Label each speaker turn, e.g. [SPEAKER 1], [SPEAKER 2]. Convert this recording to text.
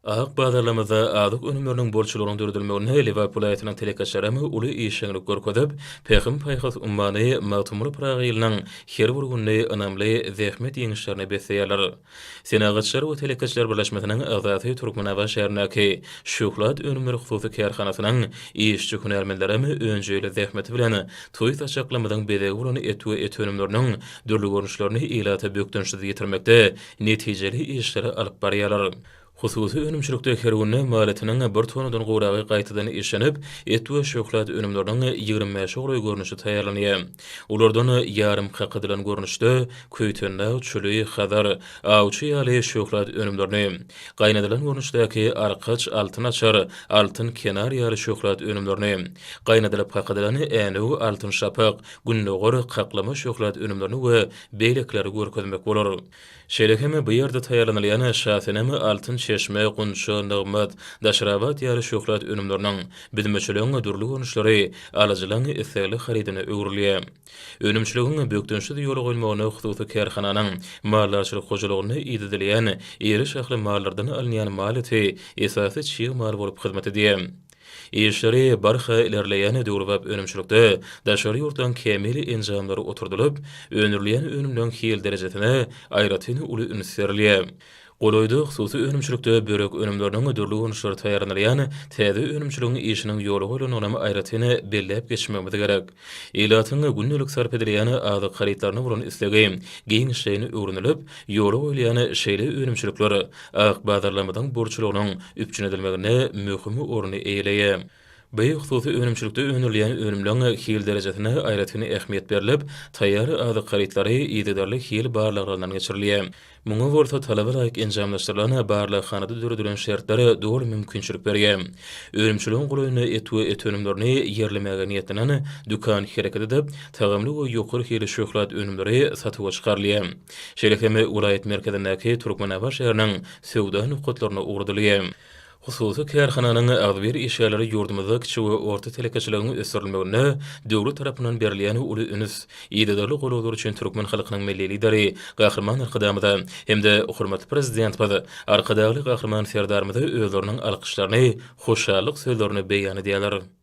[SPEAKER 1] Ak bazarlarymyzda azyk önümleriniň bolçulygynyň döredilmeginde Lebap welaýatynyň telekeçilerem uly işjeňlik görkezip, Pähim-paýhas ummany Magtymguly Pyragy ýylynyň her bir gününi ynamly zähmet ýeňişlerine besleýärler. Senagatçylar we telekeçiler birleşmesiniň agzasy Türkmenabat şäherindäki Şöhlat önümleri hususy kärhanasynyň işçi-hünärmenlerem önjeýli zähmeti bilen toý saçaklarymyzyň bezegi bolan et we et önümleriniň dürli görnüşlerini ilata bökdençsiz ýetirmekde netijeli işleri alyp barýarlar. Hususy önümçilikde her günde mal etiniň bir tonnadan gowragy gaýtadan işlenip, et we şöhlat önümleriniň 25-e golaý görnüşi taýýarlanýar. Olardan ýarym kakadylan görnüşde Köýtendag, Çüli, Hazar, Awçy ýaly şöhlat önümlerini, gaýnadylan görnüşdäki Arkaç, Altyn açar, Altyn kenar ýaly şöhlat önümlerini, gaýnadylyp kakadylan Änew, Altyn şapak, Gündogar, kaklama şöhlat önümlerini we beýlekileri görkezmek bolar. Şeýle hem bu ýerde taýýarlanylýan Şasenem, Altyn çeşme, Gunça, Nygmat, Daşrabat ýaly şöhlat önümleriniň, büzmeçiligiň dürli görnüşleri alyjylaryň islegli harydyna öwrülýär. Önümçiligiň bökdençsiz ýola goýulmagyna hususy kärhananyň maldarçylyk hojalygynda idedilýän iri şahly mallardan alynýan mal eti esasy çig mal bolup hyzmat edýär. Işleri barha ilerleýän döwrebap önümçilikde daşary ýurtlaryň kämil enjamlary oturdylyp, öndürilýän önümleriň hil derejesine aýratyn uly üns berilýär. Golaýda hususy önümçilikde börek önümleriniň dürli görnüşleri taýýarlanylýan täze önümçiligiň işiniň ýola goýlandygyny aýratyn belläp geçmegimiz gerek. Ilatyň gündelik sarp edilýän azyk harytlaryna bolan islegi giňişleýin öwrenilip, ýola goýulýan şeýle önümçilikler ak bazarlarymyzyň bolçulygynyň üpjün edilmeginde möhüm orny eýeleýär. Bu hususy önümçilikde öndürilýän önümleň hil derejesine aýratyn ähmiýet berlip, taýýar azyk harytlary yzygiderli hil barlaglaryndan geçirilýär. Muňa bolsa talaba laýyk enjamlaşdyrylan barlaghanada döredilen şertler doly mümkinçilik berýär. Önümçiligiň golaýynda et we et önümlerini ýerlemäge niýetlenen dükan hereket edip, tagamly we ýokary hilli şöhlat önümleri satuwa çykarylýar. Şeýle hem welaýat merkezindäki Türkmenabat şäheriniň söwda nokatlaryna ugradylýar. Hususy kärhananyň agzybir işgärleri ýurdumyzda kiçi we orta telekeçiligiň ösdürilmeginde döwlet tarapyndan berilýän uly üns, yzygiderli goldawlar üçin türkmen halkynyň Milli Lideri Gahryman Arkadagymyza hem-de hormatly Prezidentimiz Arkadagly Gahryman Serdarymyza özleriniň alkyşlaryny, hoşallyk sözlerini beýan edýärler.